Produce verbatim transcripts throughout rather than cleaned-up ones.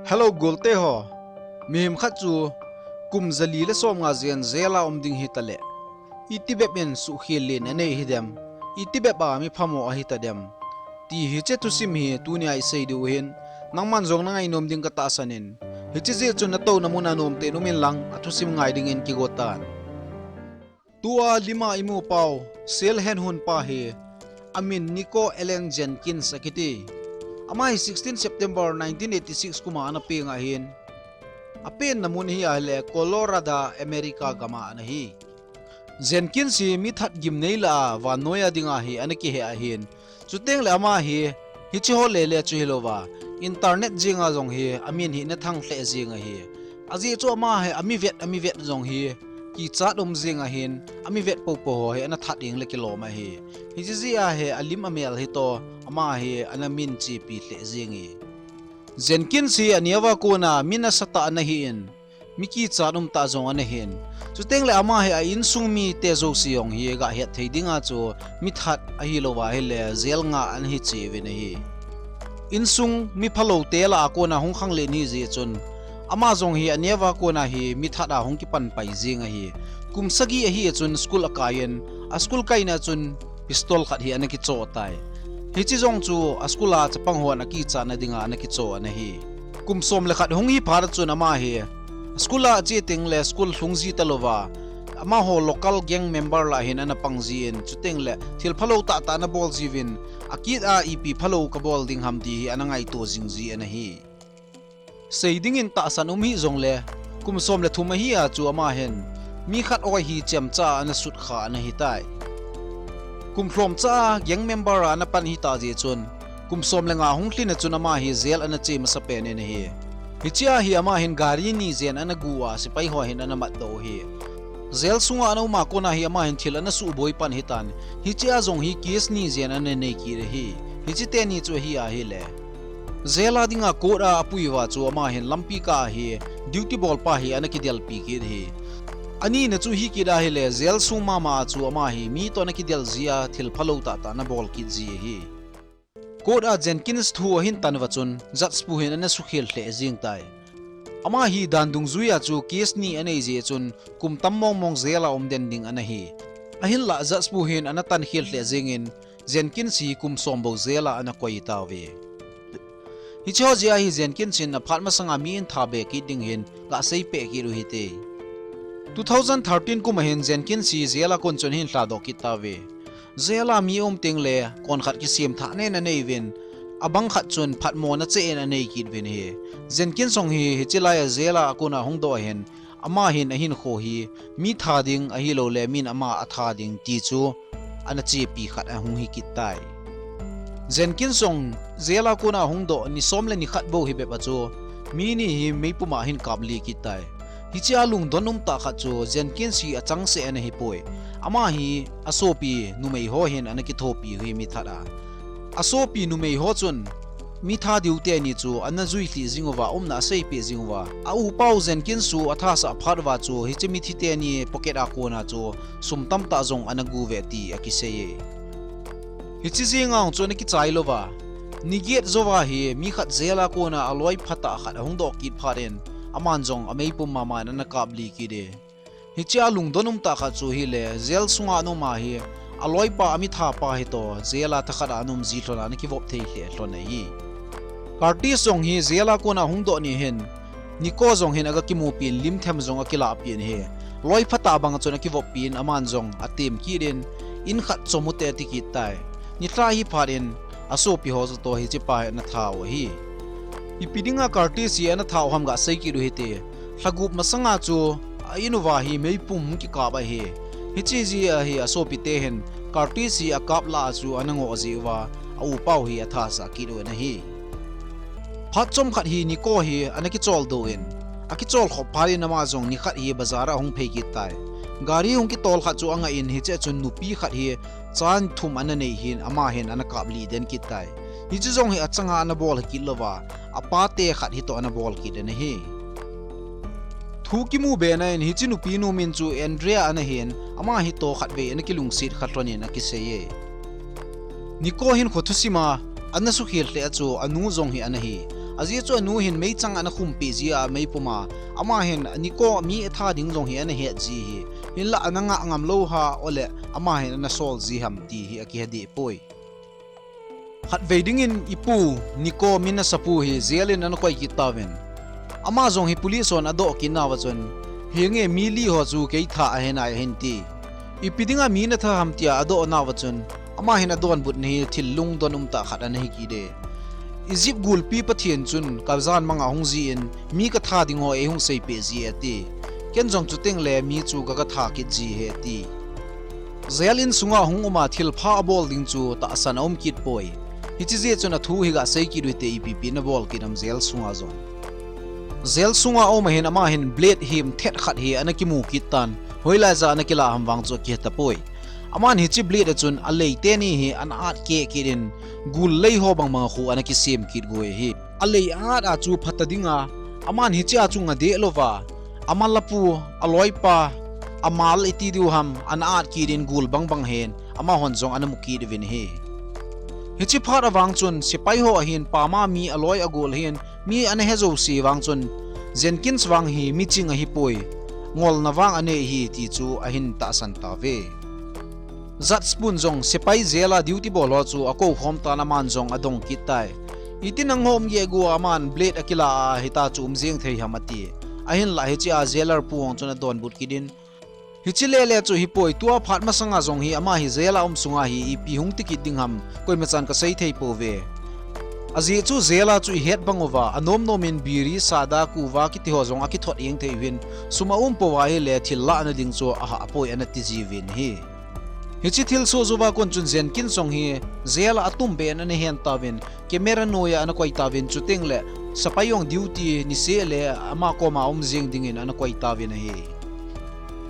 Hello, golte ho. Mihem khat chu kum jali le somnga jen jail a um ding hitaleh, iti bep in suhkhel len anei hidem, iti bep a mi phamo ahitadem, ti hiche thusim hi tunia isei diu ahin, nangman jong nangainom ding katahsan in, hiche jeh chun natouna mun a nomtah in um inlang, athusim ngai dingin kigo tan. Tua lima imu pau, sel hen hun pa hi, amin Nico Allen Jenkins akiti. Ama hi sixteen September nineteen eighty-six kum a ana peng ahin, apenna mun hi ahile Colorado, America gam a ana hi. Jenkins hi mithat gimnei lah a vannoiya dinga hi ana kihe ahin, chuteng le ama hi, hiche ho lele chu hilouva, internet jenga jong hi amin hi ana thang lheh jeng ahi. Ajeh chu ama hi ami vet, ami vet jong hi kichat um jeng ahin, ami vet popo ho hi ana that ding le kilom ahi. Hiche jeh a hi alim amel hitoh ama hi ana min chepi lheh jeng e. Jenkins hi aneo a kona mi nasatah ana hin, mi kichat umtah jong ana hin, chuteng le ama hi a insung mite jouse jong hi gah het thei dinga chu mithat ahilouva ahile jail nga ana hiche uvin ahi. Insung mi phaloute lah a kona hung khanglen ahi jeh chun, ama jong hi aneo a kona hi mithat a hung kipan pai jeng ahi. Kum sagi ahi a chun school akai in, a school kaina chun pistol khat hi ana kichoh tai. Hiche jong chu a school a chapang hon akichatna dinga ana kichoh ana hi. Kum som le khat hung hi phat a chun ama hi school a ache teng le school lhung ji talouva, amaho local gang member lah hin ana pang jin, chuteng le thil phalou tahtah ana bol jiuvin, akit a ipi phalou kabol ding ham ti hi ana ngaito jing ji ana hi. Sei dingin tahsan um hih jongle, kum som le thum ahi a chu ama hin mi khat oi hi chemcha a ana sutkha ana hitai. Kum lhomcha a gang member a ana pan ahitah jeh chun, kum som le nga hung lhin a chun ama hi jail ana che masapen in ahi. Hiche a hi ama hin gari ni jen ana gu a sepai ho hin ana matdoh u ahi. Jail sunga ana um a kona hi ama hin thil ana suboi pan ahitan, hiche a jong hi case ni jen ana nei kit ahi. Hiche teni chu ahi ahile, jail a dinga court a apui uva chu ama hin lampi kah a hi duty bolpa hi ana kidelpi kit ahi. Anina chu hi kit ahile, jail sung mama a chu ama hi mi toh ana kidel ji a, thil phalou tahtah ana bol kit ji ahi. Court a Jenkins thu ahin tan uva chun judge pu hin ana sukhel lheh jeng tai. Ama hi dan dungjui a chu case ni anei jeh chun kum tam mong mong jail a um den ding ana hi. Ahinlah judge pu hin ana tankhel lheh jengin, Jenkins hi kum som bou jail a ana koi tauve. Hiche ho jeh a hi Jenkins in aphat masanga mi in tha be kit ding hin gah seipeh kit u hite. Two thousand thirteen kum a hin Jenkins hi jail a kon chun ahin lhadoh kit tauve. Jail a mi aum teng le kon khat kisem thah nen anei uvin, abang khat chun phatmona cheh in anei kit uvin ahi. Jenkins jong hi hiche lai a jail a akona hung doh ahin, ama hin ahinkho hi mi tha ding ahilouleh min ama atha ding ti chu ana chepi khat ahung hi kit tai. Jenkins jong jail a kona hung doh ni som le ni khat bou hi bep a chu mi ni hi meipum a ahin kapli kit tai. Hiche a lungdon umtah khat chu Jenkins hi achangseh ana hipoi. Ama hi asopi numei ho hin ana kithopi u ahi mithat a. Asopi numei ho chun mi tha diu teni chu ana jui lhih jing uva, umna aseipeh jing uva. A upa u Jenkins chu athasah phat uva chu hiche mithi teni pocket a kona chu sum tamtah jong ana gu uve ti akisei e. Hiche jenga chu ana kichai louva, ni get jouva hi mi khat jail a kona aloi phatah khat ahung doh kit phat in, aman jong ameipum mama in ana kapli kit e. Hiche a lungdon umtah khat chu ahile, jail sunga ana um a hi aloipa amitha pa hitoh jail a thakhat a ana um ji lhon a ana kivop thei lheh lhon ahi. Curtis jong hi jail a kona hung doh ni hin, Nico jong hin aga kimupi in limthem jong akilahpi in ahi. Loi phatah bang chun akivoppi in aman jong atem kit in, in khat chom u hite ati kit tai. Nilhah hi phat in asopi ho jouse toh hiche pa hi ana tha u ahi. Ipi dinga Curtis hi ana tha u ham gah sei kit u hite. Lha gup masanga chu a in uva hi meipum hung kikap ahi. Hiche jeh a hi asopite hin Curtis hi akap lah a chu ana ngoh jeh uva, a upa u hi athasah kit u ana hi. Phat chomkhat hi Nico hi ana kicholdo in, akichol khop phat in ama jong nikhat hi bazar a ahung phei kit tai. Gari hung kitol khat chu angah in hiche a chun nupi khat hi chan thum ana nei hin ama hin ana kaplih den kit tai. Hiche jong hi achanga ana bol kit louva, apate khat hitoh ana bol kit ana hi. Thu kimu bena in hiche nupinu min chu Andrea ana hin, ama hitoh khatvei ana kilungset kha lhon in akisei e. Nico hin khothusim a ana sukhel lheh a chu anu jong hi ana hi. Ajeh chu anu hin meichang ana khumpi ji a meipum a, ama hin Nico mi atha ding jong hi ana het ji hi. Hinlah ana ngah ngam lou ham, ole ama hin ana sol ji ham ti hi akihe deh poi. Khatvei dingin ipu Nico min asapu hi jail in ana koi kit tauvin. Ama jong hi police hon adoh kit nauva chun, "Hinge mi li ho chu kei tha ahi nai," ahin ti. "Ipi dinga mi natha ham?" tia adoh nauva chun, ama hin adonbutna hi thil lungdon umtah khat ana hi kit e. "Egypt gulpi pathen chun kajan manga hung jin, mi katha ding ho eihung seipeh ji e," ati. "Ken jong chuteng le mi chu ka, katha kit ji ahi," ati. Jail in sunga hung uma thilpha abol ding chu tahsan aum kit poi. Hiche jeh chun athu hi gasei kit uhite, ipi ipi ana bol kit ham jail sunga jong. Jail sunga aum ahin ama hin blade himthet khat hi ana kimu kit tan, hoilai ja ana kilah ham vang chu akihe tapoi. Aman hiche blade a chun alei teni hi ana at keh kit in, gul lei ho bangbang khu ana kisem kit goi ahi. Alei at a chu phata dinga, aman hiche a chu nga deh louva, ama lapu, aloipa, amal iti diu ham, ana at kit in gul bangbang hin, amahon jong ana mu kit uvin ahi. Hiche phat a vang chun, sepai ho ahin, pama mi aloi agol ahin, mi ana he jouse vang chun, Jenkins vang hi miching ahipoi, ngolna vang anei ahi ti chu ahin tahsan tauve. Judge pun jong sepai jail a duty bol ho chu akou khom tan, aman jong adong kit tai. "Iti nangho um gegu a aman blade akila a hita chu um jeng thei ham?" ati. Ahinlah hiche a jailer pu hon chun adonbut kit in, "Hiche lele chu hipoi, tua phat masanga jong hi ama hi jail a um sunga hi ipi hung ti kit ding ham, koima chan kasei thei pouve. Ajeh chu jail a chu ihet bang uva, anom nom in biri, sada, kuva kiti ho jong akithot jeng thei uvin, sum aum pouva ahile thil lahna ding chu ahah poi," ana ti jiuvin ahi. Hiche thilsoh jouva kon chun Jenkins jong hi jail a atum ben ana hen tauvin, camera noiya ana koi tauvin, chuteng le sepai jong duty niseh le ama koma um jeng dingin ana koi tauvin ahi.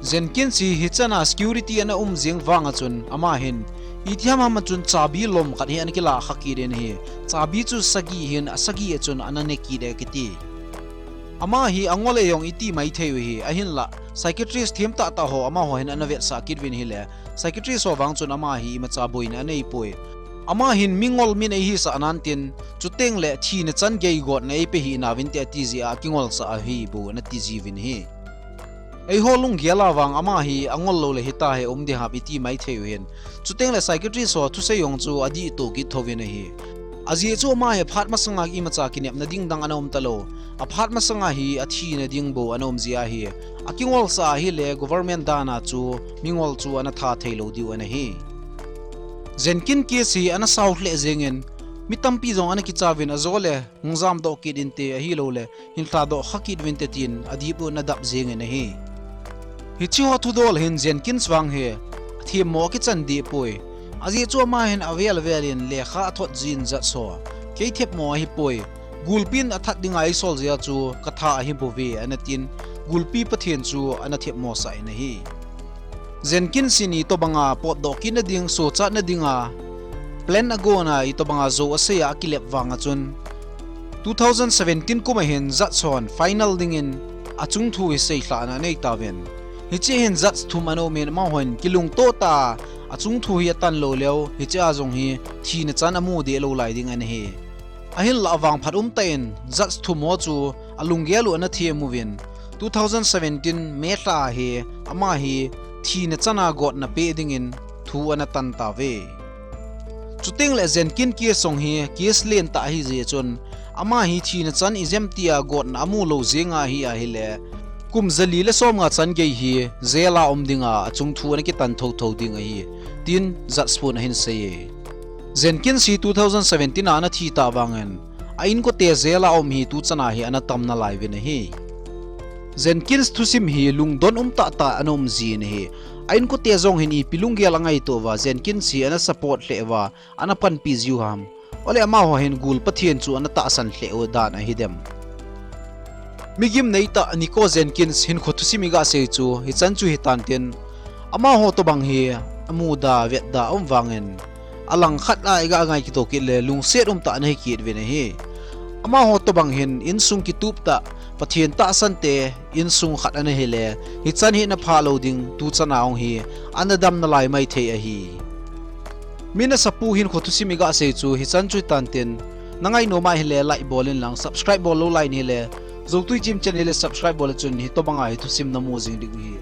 Jenkins hi hichan a security ana um jeng vang a chun ama hin, "Iti ham ham a chun chabi lom khat hi ana kilah kha kit in ahi. Chabi chu sagi hin, asagi a chun ana ne kit e," akiti. Ama hi angol e jong iti mai thei u ahi, ahinlah psychiatrist themtah tah ho amaho hin ana vetsah kit uvin ahile, psychiatrist ho vang chun ama hi imacha boina anei poi. Ama hin mingol min eihisah nan tin, chuteng le thina chan gei gotna eipe hih nauvinte ati jeh a akingolsah ahi bou ana ti jiuvin ahi. Eiho lunggel a vang ama hi angol lou le hita hi um ding ham iti mai thei u hin. Chuteng le psychiatrist ho thusei jong chu adih to kit thouvin ahi. Ajeh chu ama hi aphat masanga imacha kinepna ding dang ana um talou. Aphat masanga hi athina ding bou ana um jeh ahi. Akingolsah ahile government dan a chu mingol chu ana that thei lou diu ana hi. Jenkins case hi ana sao lheh jengin, mi tampi jong ana kichauvin, ajole hung jamdoh kit inte, ahilouleh hin lhadoh kha kit uvinte tin adip u ana dap jengin ahi. Hiche ho thudol hin Jenkins vang hi athemmo akichan deh poi. Ajeh chu ama hin avel vel in lekha athot jin judge ho, "Kei themmo ahipoi. Gulpin athat dinga eisol jeh a chu katha ahibouve," ana tin, gulpi pathen chu ana themmosah in ahi. Jenkins in itobanga potdoh kitna ding, sochatna dinga plan agonna itobanga jou asei a akilep vang a chun, two thousand seventeen kum a hin judge hon final dingin achung thu hi seilhahna anei tauvin. Hiche hin judge thum ana umin, amahon kilungto tah a achung thu hi atan lou leu, hiche a jong hi thina chan amu deh lou lai ding ana hi. Ahinlah avangphat umtah in judge thum ho chu alunggel u ana them uvin, two thousand seventeen May lha a hi ama hi thina chan a gotna peh dingin thu ana tan tauve. Chuteng le Jenkins case jong hi case lentah ahijeh chun, ama hi thina chan ijemtia gotna amu lou jeng ahi ahile, kum jali le somnga chan gei hi jail a um dinga achung thu ana kitan thotho ding ahi, tin judge pun ahin sei e. Jenkins hi two thousand seventeen a ana thi tah vangin, a inkote jail a um hi tuchan a hi ana tam nalai uvin ahi. Jenkins thusim hi lungdon umtah tah ana um jin ahi. A inkote jong hin ipi lunggel angaito uva Jenkins hi ana support lheh uva, ana panpi jiu ham? Ole amaho hin gul pathen chu ana tahsan lheh u dan ahi dem? Migimnei tah Nico Jenkins hinkho thusim iga sei chu hichan chu hitan tin, amaho tobang hi amuda vetda aum vangin, alangkhat a iga ngai kito kit le lungset umtah ana hi kit uvin ahi. Amaho tobang hin insung kitup tah, Pathen tahsante insung khat ana hile, hichan hi ana phah lou ding, tuchan a hung hi ana dam nalai maithei ahi. Min asapu hinkho thusim iga sei chu hichan chu hitan tin, Nangai nom a hile like bol in lang, subscribe bol lou lai in hile, Joutui Chim channel hile subscribe bol le chun hitobanga hi thusim namu jing ding ahi.